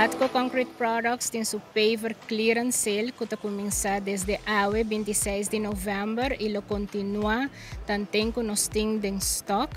Atco Concrete Products tin su paver clearance sale cu ta cuminsa desde awe 26 di november y lo continua tanten cu nos tin den stock.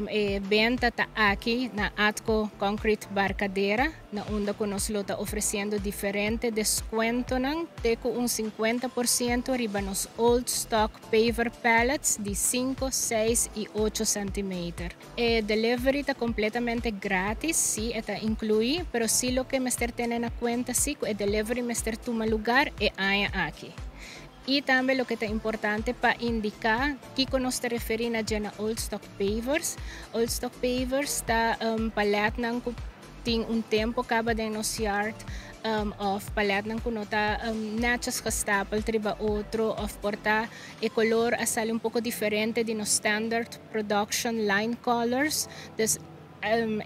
E benta ta aki na Atco Concrete Barcadera, na unda cu nos lo ta ofreciendo diferente descuentonan te cu un 50% riba nos old stock paver pallets di 5, 6 y 8 centimeter. E delivery ta completamente gratis, si e ta inclui, pero si loke mester tene na cuenta si cu e delivery mester tuma lugar e aña aki. Y tambe loke ta importante pa indica kico nos ta referi na dje na old stock pavers. Old stock pavers ta paletnan cu tin un tempo caba den nos yard of paletnan cu no ta netjes gestapeld riba otro of por ta e color a sali un poco diferente di nos standard production line colors. Dus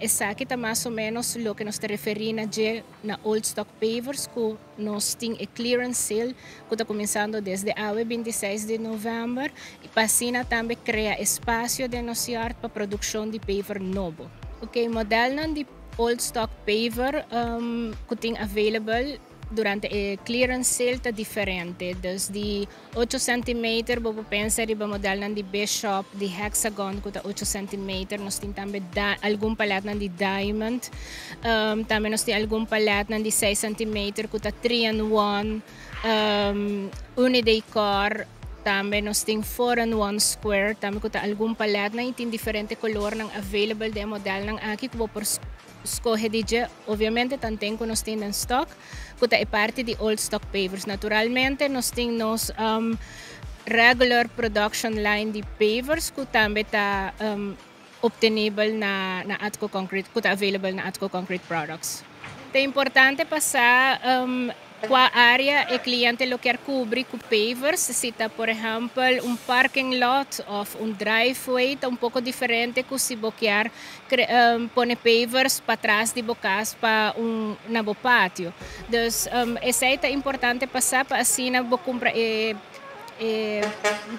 esaki ta mas o menos loke nos ta referi na dje na old stock pavers cu nos tin e clearance sale cu ta cuminsando desde awe 26 di november y pa asina tambe crea espacio den nos yard pa produccion di paver nobo. Ok, modelnan di old stock paver cu tin available durante e clearance sale ta diferente. Dus di 8 centimeter, bo por pensa riba modelnan di Bishop, di Hexagon cu ta 8 centimeter. Nos tin tambe algun paletnan di Diamond. Tambe nos tin algun paletnan di 6 centimeter cu ta 3 in 1, Unidecor. Tambe nos tin 4 in 1 square, tambe cu ta algun paletnan y tin diferente colornan available den modelnan aki cu bo por scoge di dje, obviamente tanten cu nos tin den stock, cu ta e parti di old stock pavers. Naturalmente nos tin nos regular production line di pavers cu tambe ta obtenibel na Atco Concrete, cu ta available na Atco Concrete Products. Ta importante pa sa cua area e cliente lo kier cubri cu pavers. Si ta, por ehempel, un parking lot of un driveway, ta un poco diferente cu si bo kier pone pavers patras di bo cas pa un na bo patio. Dus esey ta importante pa sa pa asina bo cumpra e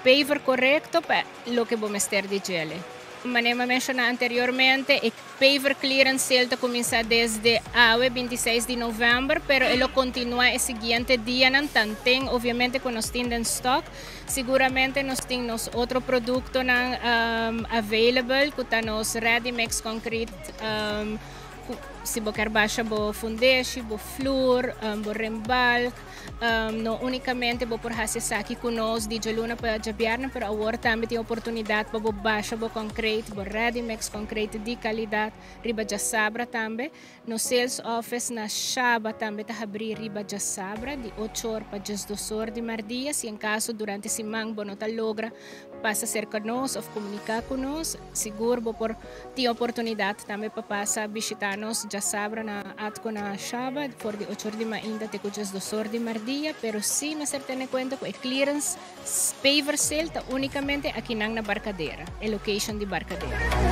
paver corecto pa loke bo mester di dje. Manera mi a menciona anteriormente, e paver clearance sale ta cuminsa desde awe 26 di november, pero e lo continua e siguiente dianan tanten obviamente cu nos tin den stock. Siguramente nos tin nos otro productonan available cu ta nos ready mix concrete, si bo kier basha bo fundeshi, bo vloer, bo rembalk. No unicamente bo por haci esaki cu nos di dialuna pa diabierna, pero awor tambe tin oportunidad pa bo basha bo concrete, bo ready mix concrete di calidad riba diasabra tambe. Nos sales office na Shaba tambe ta habri riba diasabra di 8 or pa 12 or di merdia. Si en caso durante siman bo no ta logra pasa cerca nos of comunica cu nos, sigur bo por tin oportunidad tambe pa pasa bishita nos diasabra na Atco na Shaba for di 8 or di mainta te cu 12 or di merdia, pero si mester tene cuenta cu e clearance paver sale ta unicamente akinan na Barcadera, e location di Barcadera.